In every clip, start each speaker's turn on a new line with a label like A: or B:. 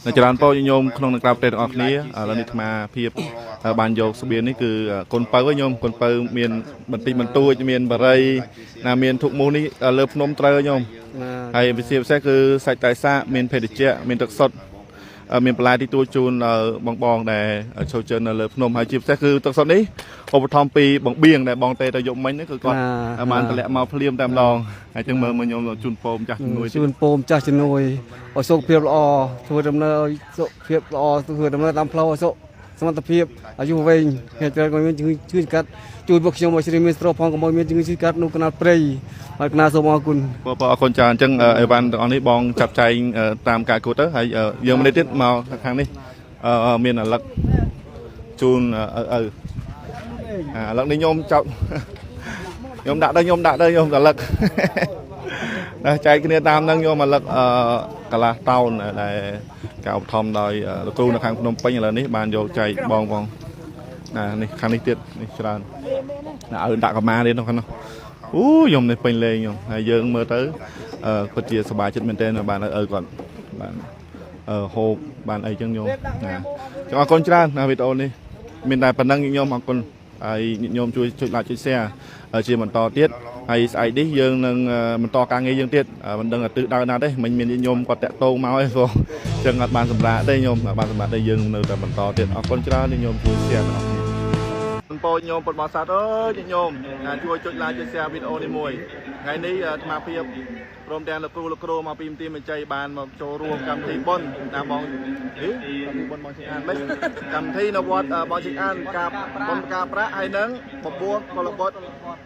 A: នៅច្រើនពោញោមក្នុងនិងក្រៅប្រទេសទាំងអស់គ្នាឥឡូវនេះអាត្មាភាពបានយកស្បៀងនេះគឺកូនពៅញោមកូនពៅមានបន្តិចបន្តួចមានបរិយណាមានធុកមូសនេះលើភ្នំត្រូវញោមហើយពិសេសពិសេសគឺសាច់តែសាកមានភេសជ្ជៈមានទឹកសុទ្ធមានបន្លែទីទួជូនដល់បងបងដែលចូលជើនៅលើភ្នំហើយជាពិសេសគឺទឹកសុទ្ធនេះឧបត្ថម្ភពីបងបៀងដែលបងទេទៅយកមិញនេះគឺគាត់បានតម្លាក់មកភ្លាមតែម្ដងហើយចឹងមើលមើលញោមជូនពោម្ចាស់ជំនួយ
B: ជូនពោម្ចាស់ជំនួយឲ្យសុខភាពល្អធ្វើដំណើរឲ្យសុខភាពល្អធ្វើដំណើរតាមផ្លូវឲ្យសុខសមត្ថភាពអាយុវែងហើយត្រូវក៏មានជំងឺឈឺកាត់ជួយពួកខ្ញុំឲ្យជ្រាបមានស្រោផងកុំឲ្យមានជំងឺឈឺកាត់នៅកណ្ដាលព្រៃហើយកណាសូមអរគុណ
A: បងបងអរគុណច្រើនអញ្ចឹងអីវ៉ាន់ទាំងអស់នេះបងចាប់ចែងតាមការគូទៅហើយយើងម្នាក់ទៀតមកខាងនេះមានអាលឹកជូនឪឪអាលឹកនេះញោមចាប់ខ្ញុំដាក់ទៅខ្ញុំដាក់ទៅខ្ញុំអាលឹកណាចែកគ្នាតាមហ្នឹងញោមអាលឹកកន្លះតោនដែលការឧបត្ថម្ភដោយលោកគ្រូនៅខាងភ្នំពេញឥឡូវនេះបានយកចែកបងបងណានេះខាងនេះទៀតនេះច្រើនណាឲ្យដាក់កម្មាទៀតនៅខាងនោះអូខ្ញុំនេះពេញលេងខ្ញុំហើយយើងមើលទៅអឺគាត់ជាសប្បាយចិត្តមែនទែនបានឲ្យគាត់បានអឺហូបបានអីចឹងញោមណាចឹងអរគុណច្រើនណាវីដេអូនេះមានតែប៉ុណ្្នឹងញោមអរគុណហើយញោមជួយចុច like ចុច share ជាបន្តទៀតហើយស្អែកនេះយើងនឹងបន្តការងារយើងទៀតមិនដឹងទិសដៅណាទេមិនមានញោមគាត់តាក់ទងមកទេព្រោះចឹងអត់បានសម្រាប់ទេញោមបានសម្រាប់ទេយើងនៅតែបន្តទៀតអរគុណច្រើនញោមជួយ share ទាំងអស់គ្នាពោញោមពុទ្ធបរិស័ទអើយញោមជួយចុច like ចុច share វីដេអូនេះមួយថ្ងៃនេះអាត្មាភាពព្រមទាំងលោកគ្រូលោកគ្រូមកពីមន្ទីរមន្ជ័យបានមកចូលរួមកម្មវិធីបុណ្យតាមបងហីកម្មវិធីបុណ្យបងជិងអានមិនកម្មវិធីនៅវត្តបងជិងអានការបុណ្យការប្រាក់ហើយនឹងបបួសកុលបុត្រ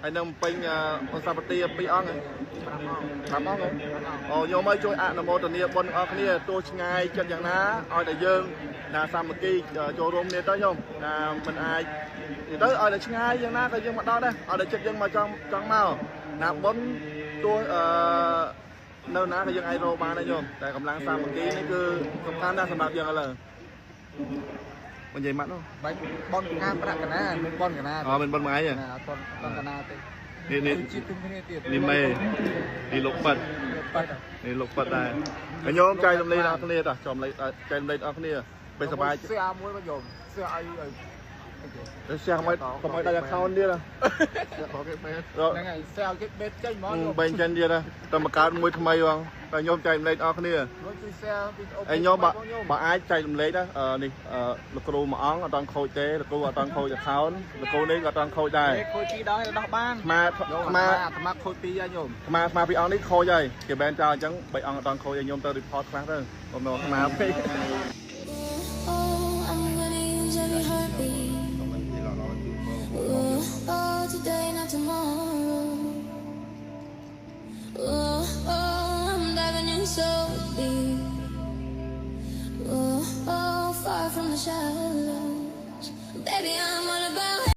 A: ហើយនឹងពេញអសពទា2អង្គ5អង្គអូញោមអើយជួយអនុមោទនាបុណ្យអស់គ្នាទោះឆ្ងាយចិត្តយ៉ាងណាឲ្យតែយើងណាសាមគ្គីចូលរួមគ្នាទៅញោមណាមិនអាចទៅឲ្យតែឆ្ងាយយ៉ាងណាក៏យើងមកដល់ដែរឲ្យតែចិត្តយើងមកចង់ចង់មកណាបុណ្យទោះអឺនៅណាក៏យើងអាចរកបានដែរញោមតែកម្លាំងសាមគ្គីនេះគឺសំខាន់ណាស់សម្រាប់យើងឥឡូវមិននិយាយម៉ាត់នោះ
C: បាច់បនកណាប្រាក់កណាមិនបនកណា
A: អូមិនបនមួយឯង
C: ណាអត់បនកណាទេ
A: នេះនេះ
C: ជាតិទុំគ្នាទៀត
A: នេះមេនេះលោកប៉ិត
C: ប៉ិត
A: នេះលោកប៉ិតដែរញោមចែករំលែកដល់គ្នាតាចំលេខចែករំលែកដល់គ្នាពេលសប្បាយ
C: សឿអាមួយមកញោមសឿឲ្យឲ្យ
A: ទៅសះកុំឲ្យកុំឲ្យដាច់ account ទៀត
C: ហ្នឹងហើយសឿឲ្យគេបេតចេញហ្មង
A: បែងចេញទៀតតែមកកើតមួយថ្មីបងតែញោមចែករំលែកដល់គ្នា
C: ជួយ share វីដេអូ
A: ហើយញោមបើអាចចែករំលែកណានេះលោកគ្រូមួយអង្គអត់តខូចទេលោកគ្រូអត់តខូច account លោកគ្រូនេះក៏អត់តខូចដែរ
C: ខូចពីរដងដោះបាន
A: អាត្មា
C: អាត្មាខូចពីរហើយញោម
A: អាត្មាពីរអង្គនេះខូចហើយគេបែនចោលអញ្ចឹងបីអង្គអត់តខូចឲ្យញោមទៅ report ខ្លះទៅបំណងអាត្មាពេក
D: Oh, I'm gonna use every heartbeat. Oh, oh, today, not tomorrow. Oh, oh, I'm diving in so deep. Oh, oh, far from the shallows. Baby, I'm all